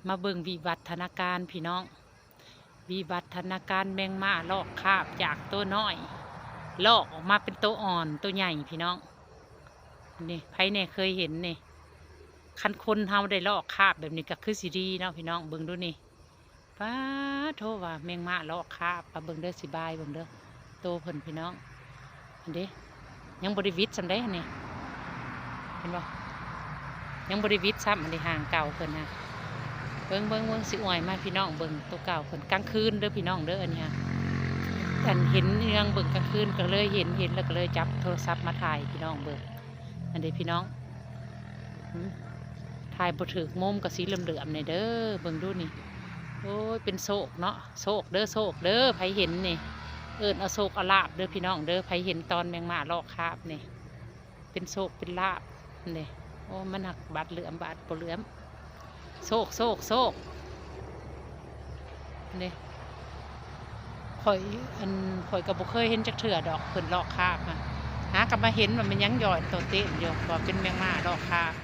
ມາເບິ່ງວິວັດທະນາການພີ່ນ້ອງ ວິວັດທະນາການແມງມ້າລອກຄາບ ຈາກໂຕນ້ອຍລອກອອກມາເປັນໂຕອ່ອນໂຕໃຫຍ່ພີ່ນ້ອງ. ນີ້ ໃຜແດ່ເຄີຍເຫັນນີ້? ຄັນຄົນເຮົາໄດ້ລອກຄາບແບບນີ້ກໍຄືຊິດີເນາະພີ່ນ້ອງ. ເບິ່ງດູນີ້ ປາໂທ້ ວ່າແມງມ້າລອກຄາບ ປາເບິ່ງເດີ ຊິບາຍເບິ່ງເດີ ໂຕເພິ່ນພີ່ນ້ອງ. ອັນເດ້ ຍັງບໍ່ໄດ້ຫວິດສ່ຳໃດຫັ້ນນີ້ ເຫັນບໍ່? ຍັງບໍ່ໄດ້ຫວິດຊ້ຳ ອັນນີ້ຫາງເກົ່າເພິ່ນນະ. ເບິ່ງ ເບິ່ງ ເບິ່ງ ຊິອວຍມາພີ່ນ້ອງເບິ່ງໂຕເກົ່າເພິ່ນ ກາງຄືນເດີພີ່ນ້ອງເດີ. ອັນນີ້ຫະ ອັນເຫັນເຮືອງເບິ່ງກາງຄືນ ກໍເລີຍເຫັນ ເຫັນແລ້ວກໍເລີຍຈັບໂທລະສັບມາຖ່າຍພີ່ນ້ອງເບິ່ງ. ອັນເດ້ພີ່ນ້ອງ ອືມ ຖ່າຍບໍ່ຖືກມຸມກໍສີເຫຼືອມໆນີ້ເດີ ເບິ່ງດູນີ້. ໂອ້ຍ ເປັນໂຊກເນາະ ໂຊກເດີ ໂຊກເດີ ໃຜເຫັນນີ້ ເອີ້ນເອົາໂຊກເອົາລາບເດີພີ່ນ້ອງເດີ. ໃຜເຫັນຕອນແມງມ້າລອກຄາບນີ້ ເປັນໂຊກເປັນລາບເດ້. ໂອ້ ມັນຫາກບາດເຫຼືອມບາດບໍ່ເຫຼືອມ. ໂຊກ ໂຊກ ໂຊກ ເດ້. ຂ້ອຍ ອັນ ຂ້ອຍກໍບໍ່ເຄີຍເຫັນຈັກເທື່ອດອກ ເພິ່ນລອກຄາບຫັ້ນ ຫາກໍມາເຫັນວ່າແມ່ນຫຍັງ ຍ້ອຍໂຕເຕັນຢູ່ ວ່າເປັນແມງມ້າລອກຄາບ.